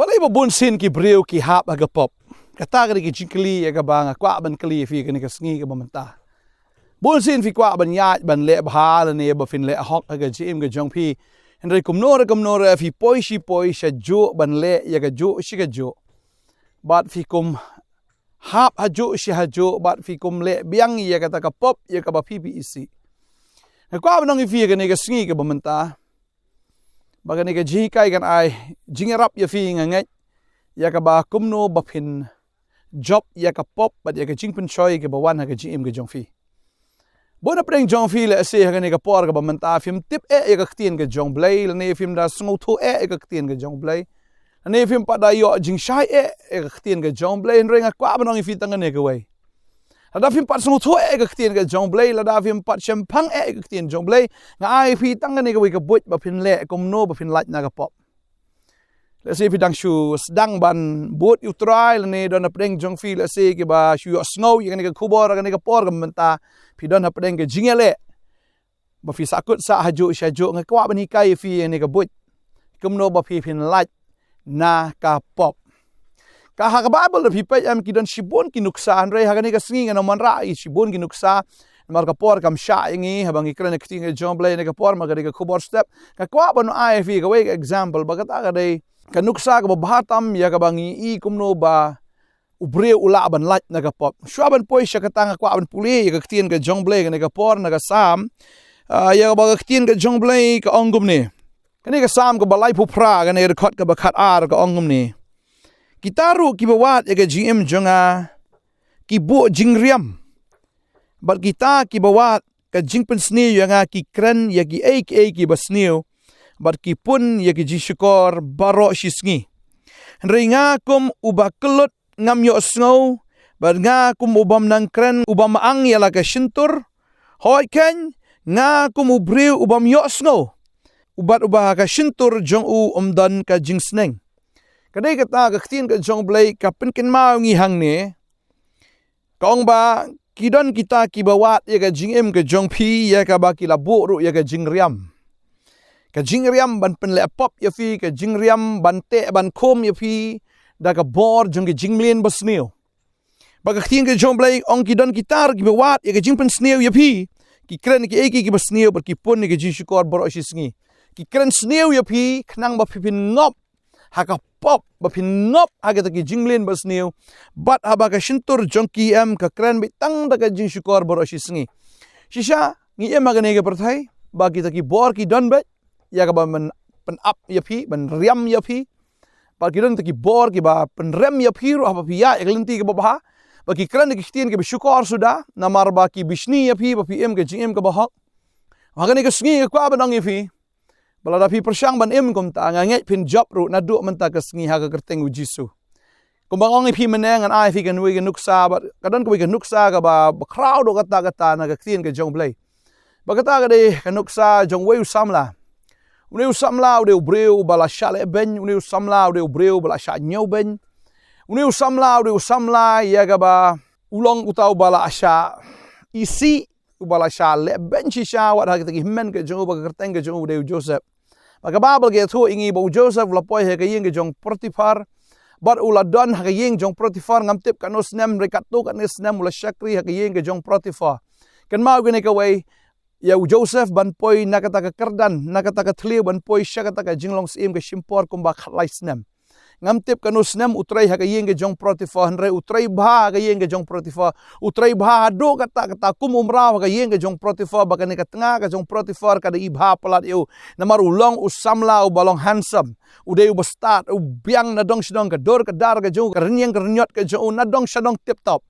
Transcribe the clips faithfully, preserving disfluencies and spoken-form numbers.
Balei ba bun sien ki briew ki hap ha ka pop? Kata ka dei ka jingkylli ïa kaba nga kwah ban kylli ïa phi kane ka sngi kaba mynta. Bun sien phi kwah ban ïaid ban leh bha lane ba phin leh hok ha ka jingim ka jong phi. Hynrei kumno re kumno re phi poi shi poi sha juh ban leh ïa ka juh shi ka juh. Bad phi kum hap ha juh shi ha juh bad phi kum leh biang ïa kata ka pop ïa kaba phi phi isih. Nga kwah ban ong ïa phi kane ka sngi kaba mynta. Ba kane ka jinghikai kan ai jingïarap ïa phi, nga ngeit ïa kaba kumno ba phin jop ïa ka pop bad ïa ka jingpynshoi kaba wan ha ka jingim ka jong phi. Bun na pdeng jong phi lehse ha kane ka por kaba mynta phim tip eh ïa ka ktien ka jong Blei lane phim da sngewthuh eh ïa ka ktien ka jong Blei. Lane phim pat da ïoh jingshai eh ïa ka ktien ka jong Blei, hynrei nga kwah ban ong ïa phi tang kane kawei. Lada phim pat sngewthuh eh ïa ka ktien ka jong Blei, lada phim pat shemphang eh ïa ka ktien jong Blei, nga ai ïa phi tang kane kawei ka buit ba phin leh kumno ba phin lait na ka pop. Lehse phi dang shu sdang ban bud ïa u Trai lane don na pdeng jong phi lehse kiba shu ïohsngew ïa kane ka khubor, kane ka por kaba mynta phi don na pdeng ka jingïaleh. Ba phi sahkut sah ha juh shi ha juh, nga kwah ban hikai ïa phi ïa kane ka buit. Kumno ba phi phin lait na ka pop. Ka ha ka Baibl da phi peit em ki don shibun ki nuksa, hynrei ha kane ka sngi ngan ym wanrah ïa shibun ki nuksa. Namar ka por kam shah ïa ngi haba ngi kren ïa ka ktien ka jong Blei ha kane ka por, namar ka dei ka khubor step. Nga kwah ban ai ïa phi kawei ka example ba kata ka dei ka nuksa kaba bha tam ïa kaba ngi i kumno ba u briew u lah ban lait na ka pop. Shuwa ban poi sha kata nga kwah ban pule ïa ka ktien ka jong Blei ha kane ka por na ka Salm. Ah, ïa kaba ka ktien ka jong Blei ka ong kumne. Kane ka Salm kaba laiphew phra, kane ka dkhot kaba khatar ka ong kumne. Kita ruh kiba wad ïa ka jingim jong nga ki buh jingriam. Bad kita kiba wad ka jingpynsniew ïa nga ki kren ïa kiei kiei kiba sniew. Bad ki pun ïa ki jingshukor baroh shi sngi. Hynrei nga kum uba kyllut ngam ïohsngew, bad nga kum u bym nang kren u bym ang ïa la ka shyntur. Hooid keiñ, nga kum u briew u bym ïohsngew, u bad uba ha ka shyntur jong u ym don ka jingsneng. Ka dei kata ka ktien ka jong Blei ka pynkynmaw ngi hangne. Ka ong ba ki don kita kiba wad ïa ka jingim ka jong phi ïa kaba ki la buh ruh ïa ka jingriam. Ka jingriam ban pynleh pop ïa phi, ka jingriam ban teh ban khum ïa phi da ka bor jong ka jingmlien ba sniew. Ba ka ktien ka jong Blei ong ki don kita ruh kiba wad ïa ka jingpynsniew ïa phi. Ki kren kiei kiei kiba sniew bad ki pun ïa ka jingshukor baroh shi sngi. Ki kren sniew ïa phi khnang ba phi phin ngop ha ka pop, ba phin ngop ha kita ki jingmlien ba sniew. Bad haba ka shyntur jong ki em ka kren beit tang da ka jingshukor baroh shi sngi. Shisha ngi im ha kane ka pyrthei ba kita ki bor ki don beit ïa kaba ban pynap ïa phi, ban riam ïa phi. Bad ki don kita ki bor kiba pynrem ïa phi ruh haba phi ïaid ïa ka lynti kaba bha. Ba ki kren ki ktien kiba shukor suda namar ba ki bishni ïa phi ba phi im ka jingim kaba hok. Ha kane ka sngi nga kwah ban ong ïa phi ba lada phi pyrshang ban im kumta, nga ngeit phin jop ruh naduh mynta ka sngi ha ka kyrteng u Jisu. Kumba nga ong ïa phi mynne, ngan ai ïa phi kawei ka nuksa, bad ka don kawei ka nuksa kaba khraw doh katta katta na ka ktien ka jong Blei. Ba kata ka dei ka nuksa jong uwei u samla. Une u samla u dei u briew uba la shah lehbeiñ, une u samla u dei u briew uba la shah ñiewbeiñ. Une u samla u dei u samla ïa kaba u long uta uba la shah isih, uba la shah lehbeiñ shisha wat ha kita ki hynmen ka jong u, ba ka kyrteng ka jong u dei u Joseph. Ba ka Baibl ka ïathuh ïa ngi ba u Joseph u la poi ha ka ïing ka jong Potiphar. Bad u la don ha ka ïing jong Potiphar, ngam tip katno snem, hynrei katto katne snem u la shakri ha ka ïing ka jong Potiphar. Kynmaw kane kawei, ïa u Joseph ban poi na kata ka kyrdan, na kata ka thliew ban poi sha kata ka jinglong syiem ka shim por kumba khatlai snem. Ngam tip katno snem u trei ha ka ïing ka jong Potiphar, hynrei u trei bha ha ka ïing ka jong Potiphar. U trei bha haduh katta katta kum u mraw ha ka ïing ka jong Potiphar, ba kane ka tnga ka jong Potiphar ka dei bha palat ïa u. Namar u long u samla uba long handsome. U dei uba stad, u biang na dong sha dong, ka dur ka dar ka jong u, ka rynïeng ka rynñiot ka jong u na dong sha dong tip top.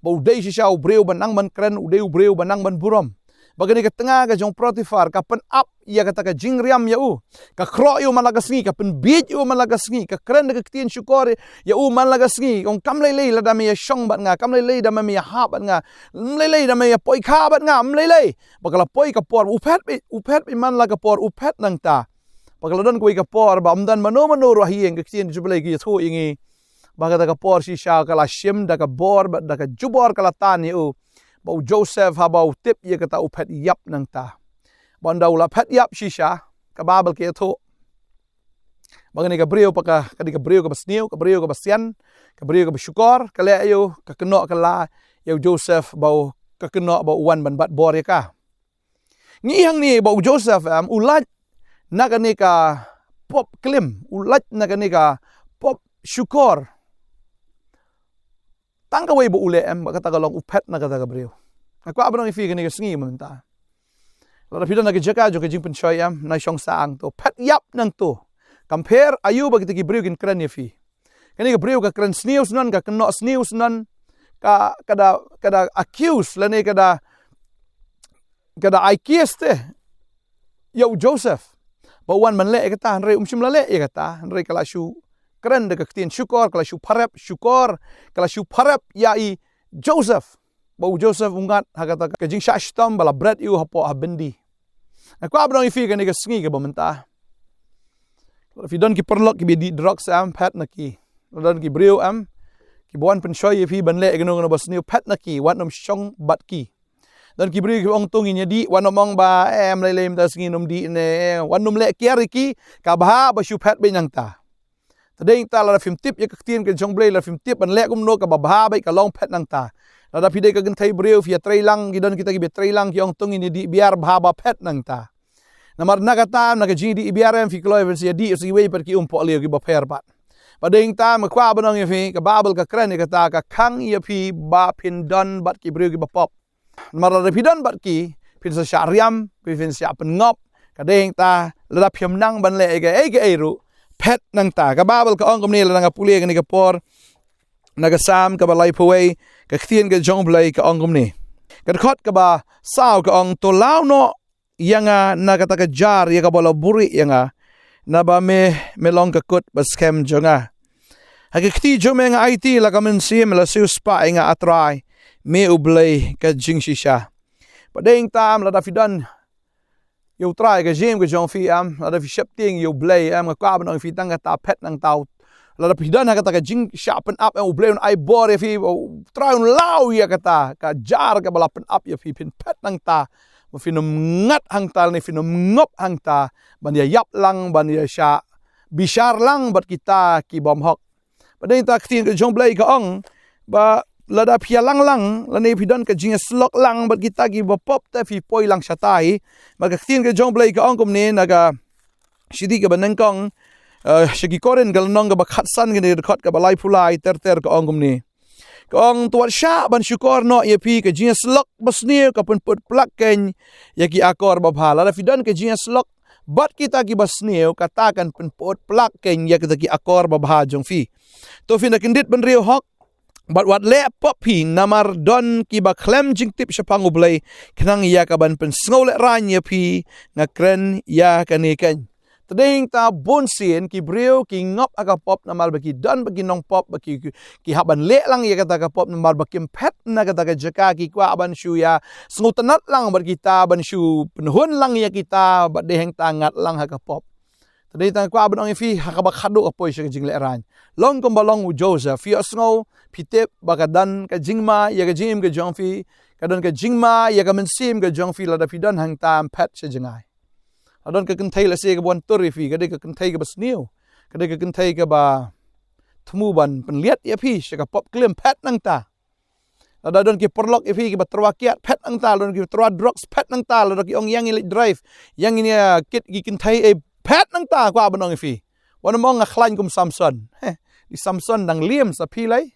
Ba u dei shisha u briew ba nang ban kren, u dei u briew ba nang ban burom. Ba kane ka tnga ka jong Potiphar ka pynap ïa kata ka jingriam ïa u. Ka khroh ïa u man la ka sngi, ka pynbieit ïa u man la ka sngi, ka kren da ka ktien shukor ïa u man la ka sngi. Ong kam lei lei lada me ïa shong bad nga, kam lei lei da me ïa hap bad nga, ym lei lei da me ïa poi kha bad nga, ym lei lei. Ba ka la poi ka por, u phet beit, u phet beit man la ka por, u phet nangta. Ba ka la don kawei ka por ba ym don mano mano ruh ha ïing, ka ktien jong U Blei ka ïathuh ïa ngi. Ba kata ka por shisha ka la shim da ka bor, bad da ka jubor ka la tan ïa u. Ba u Joseph haba u tip ïa kata u phet ïap nangta. Ba ynda u la phet ïap shisha, ka Baibl ka ïathuh, Ba kane ka briew pat ka, ka dei ka briew kaba sniew, ka briew kaba sian, ka briew kaba shukor, ka leh ïa u, ka kynnoh ka la ïa u Joseph ba u, ka kynnoh ba u wan ban bat bor ïa ka. Ngi hangne ba u Joseph em, u lait na kane ka pop klim, u lait na kane ka pop shukor. Tang kawei ba u leh em, ba kata ka long u phet na kata ka briew. Nga kwah ban ong ïa phi kane ka sngi mynta. Lada phi don ha ka jaka jong ka jingpynshoi em, nai shong sah hangto, phet ïap nangto. Kam pher aïu ba kita ki briew kin kren ïa phi. Kane ka briew ka kren sniew snon, ka kynnoh sniew snon, ka, ka da, ka da accuse lane ka da, ka da ai case te ïa u Joseph ba u wan ban leh ïa kata, hynrei um shym la leh ïa kata, hynrei ka la shu kren da ka ktien shukor, ka la shu pharep shukor, ka la shu pharep ïa i Joseph, ba u Joseph u ngat ha kata ka jingshah shitom, ba la bret ïa u hapoh ha byndi. Nga kwah ban ong ïa phi kane ka sngi kaba mynta, lada phi don ki paralok kiba ïadih drugs em, phet na ki. Lada don ki briew em kiba wan pynshoi ïa phi ban leh ïa kano kano ba sniew, phet na ki, wat nym shong bad ki. Don ki briew kiba ong to ngin ïadih, wat nym ong ba em lei lei mynta sngi nym dih ne, wat nym leh kiar ïa ki, ka bha ba shu phet beit nangta. Te dei nangta lada phim tip ïa ka ktien ka jong U Blei, lada phim tip ban leh kumno, kaba bha beit ka long phet nangta. Lada phi dei ka kynthei briew, phi ïatrei lang, ki don kita kiba ïatrei lang, ki ong to ngin ïadih biar, bha ba phet nangta. Namar na kata, na ka jingdih biar em, phi kloi ban sa ïadih sa kiwei pat ki umpohliew kiba pher pat. Ba dei nangta, nga kwah ban ong ïa phi, ka Baibl ka kren ïa kata, ka khang ïa phi ba phin don bad ki briew kiba pop. Namar lada phi don bad ki, phin sa shah riam, phin, phin sa shah pynngop. Ka dei nangta, lada phim nang ban leh ïa kaei kaei ruh, phet nangta. Ka Baibl ka ong kumne, lada nga pule kane ka por na ka Salm kaba laiphew wei, ka ktien ka jong U Blei ka ong kumne. Ka dkhot kaba saw ka ong, to law noh ïa nga na kata ka jar ïa kaba la buhrieh ïa nga, naba me, me long ka kut ba skhem jong nga. Ha ka kti jong me nga aiti, la ka mynsiem la siewspah ïa nga, A Trai, me U Blei ka jingshisha. Ba dei nangta em, lada phi don ïa U Trai ka jingim ka jong phi em, lada phi sheptieng ïa U Blei em, nga kwah ban ong ïa phi tang kata phet nangta. Lada phi don ha kata ka jingshah pynap em, U Blei un ai bor ïa phi, U Trai un law ïa kata ka jar kaba la pynap ïa phi, phin phet nangta. Ba phin ym ngat hangta ne phin ym ngop hangta ban ïa ïap lang, ban ïa shah bishar lang bad kita ki bym hok. Ba dei nangta ka ktien ka jong U Blei ka ong ba lada phi ïalang lang lane phi don ka jingïasyllok lang bad kita kiba pop, te phi poi lang shatai. Ba ka ktien ka jong U Blei ka ong kumne na ka shithi kaba nyngkong, eh, sha ki Korinth ka lynnong kaba khatsan, kane ka dkhot kaba laiphew lai ter ter, ka ong kumne. Ka ong, to wat shah ban shukor noh ïa phi, ka jingïasyllok basniew ka pynput plak keiñ ïa ki akor babha. Lada phi don ka jingïasyllok bad kita kiba sniew, kata kan pynput plak keiñ ïa kita ki akor babha jong phi. To phin da kyndit bynriew hok, bad wat leh pop phi, namar don kiba khlem jingtip shaphang U Blei, khnang ïa kaban pynsngewlehraiñ ïa phi, nga kren ïa kane keiñ. Te dei nangta bun sien ki briew ki ngop ha ka pop namar ba ki don ba ki nongpop, ba ki, ki hap ban leh lang ïa kata ka pop namar ba kim phet na kata ka jaka, ki kwah ban shu ïa sngewtynnat lang bad kita, ban shu pynhun lang ïa kita, bad dei hangta ngat lang ha ka pop. Te dei nangta kwah ban ong ïa phi, ha kaba khadduh ka poi sha ka jinglehraiñ. Long kumba long u Joseph, phi ïohsngew, phi tip ba ka don ka jingma ïa ka jingim ka jong phi, ka don ka jingma ïa ka mynsiem ka jong phi, lada phi don hangta, phet sha jngai. Lada don ka kynthei lehse kaba wan tur ïa phi, ka dei ka kynthei kaba sniew, ka dei ka kynthei kaba thmu ban pynliat ïa phi sha ka pop klim, phet nangta. Lada don ki paralok ïa phi kiba tyrwa kiad, phet nangta. Lada don kiba tyrwa drugs, phet nangta. Lada ki ong ïa ngin leit drive, ïa ngin ïa kit ki kynthei, eh, phet nangta, kwah ban ong ïa phi. Wat nym ong nga khlaiñ kum Samson. Heh, i Samson dang liam sa phi lei.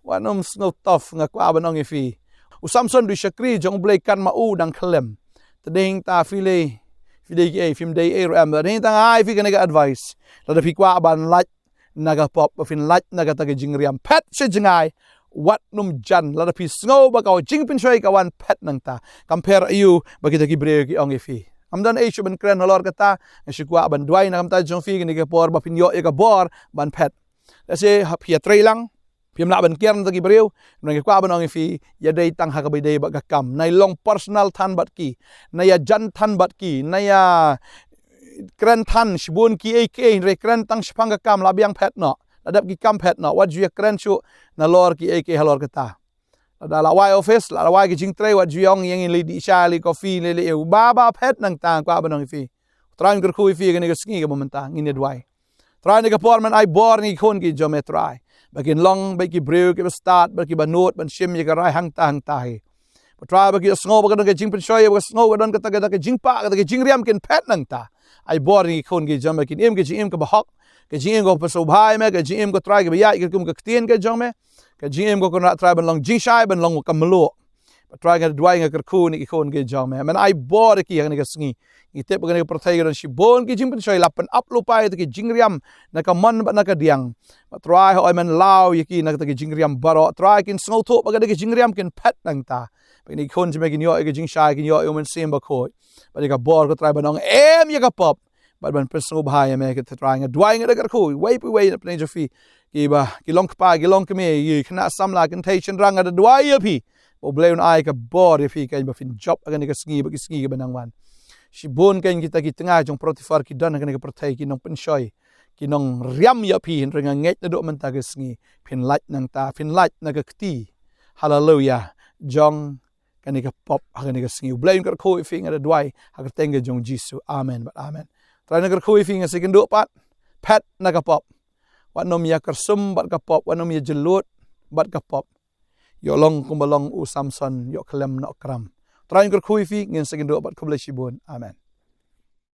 Wat nym sngewtof, nga kwah ban ong ïa phi. U Samson u dei u shakri jong U Blei, katba u dang khyllem. Te dei nangta phi lei, phi dei kiei, phim dei ei ruh em. Te dei nangta nga ai phi kane ka advice. Lada phi kwah ban lait na ka pop, ba phin lait na kata ka jingriam, phet sha jngai. Wat nym jan, lada phi sngew ba ka jingpynshoi ka wan, phet nangta. Kam pher aïu ba kita ki briew ki ong ïa phi. Ngam don ei shuh ban kren halor kata, nga shu kwah ban duwai na ka bynta jong phi kane ka por, ba phin ïoh ïa ka bor ban phet. Lehse ha phi ïatrei lang, phim lah ban kiar na kita ki briew, nga kwah ban ong ïa phi, ïa dei tang ha kaba ïadei bad ka kam. Nai long personal than bad ki, nai ïa jan than bad ki, nai ïa kren than shibun kiei kiei, hynrei kren tang shaphang ka kam, la biang phet noh. La dep ki kam, phet noh. Wat ju ïa kren shuh nalor kiei kiei halor kata. Lada la wai office, la wai ki jingtrei, wat ju ïa ong ïa ngin leit dih sha, leit coffee, leit, leit, eh, ba, ba phet nangta, kwah ban ong ïa phi. U Trai un kyrkhu ïa phi kane ka sngi kaba mynta, ngin ïa duwai. Trai, ha kane ka por men ai bor ïa ki khun ki jong me, Trai, ba kin long beit ki briew kiba stad, ba kiba nud ban shim ïa ka rai hangta hangta hi. Ba Trai, ba ki sngew ba ka don ka jingpynshoi, ba ka sngew ba ka don kata, kata ka jingpah, kata ka jingriam kin phet nangta. Ai bor ïa ki khun ki jong me, kin im ka jingim kaba hok, ka jingim kaba pynsngewbha ïa me, ka jingim ko Trai kaba ïaid katkum ka ktien ka jong me, ka jingim ko Kynrad Trai ban long jingshai, ban long ka mluh. Ba Trai, nga duwai, nga kyrkhu ïa ki khun ki jong me, men ai bor ïa ki ha kane ka sngi. Ngi tip ba ha kane ka pyrthei ka don shibun ki jingpynshoi, la pynap lypa ïa kita ki jingriam na ka mon bad na ka diang. Ba Trai, hooid, men law ïa ki na kita ki jingriam baroh. Trai, kin sngewthuh ba kata ka jingriam kin phet nangta. Ba kine ki khun jong me kin ïoh ïa ka jingshai, kin ïoh ïa u Mynsiem Bakhuid. Bad ïa ka bor ko Trai ban ong em ïa ka pop, bad ban pynsngewbha ïa me, ko Trai. Nga duwai, nga da kyrkhu, iwei pa iwei na pdeng jong phi, kiba ki long kpa, ki long kmie, ki khynnah samla, kynthei shynrang, nga da duwai ïa phi ba U Blei un ai ka bor ïa phi, keiñ, ba phin jop ha kane ka sngi bad ki sngi kiba nang wan. Shibun keiñ kita ki tnga jong Potifar ki don ha kane ka pyrthei, ki nongpynshoi, ki nongriam ïa phi, hynrei nga ngeit naduh mynta ka sngi phin lait nangta, phin lait na ka kti, haleluya, jong kane ka pop ha kane ka sngi. U Blei un kyrkhu ïa phi, nga da duwai ha ka kyrteng ka jong U Jisu. Amen bad amen. Trai, nga kyrkhu ïa phi, ngin sa ïakynduh pat. Phet na ka pop. Wat nym ïa kyrsum bad ka pop, wat nym ïa jyllud bad ka pop. Ïoh long kumba long u Samson, ïoh khlem noh kram. Trai, nga kyrkhu ïa phi, ngin sa ïakynduh pat, khublei shibun. Amen.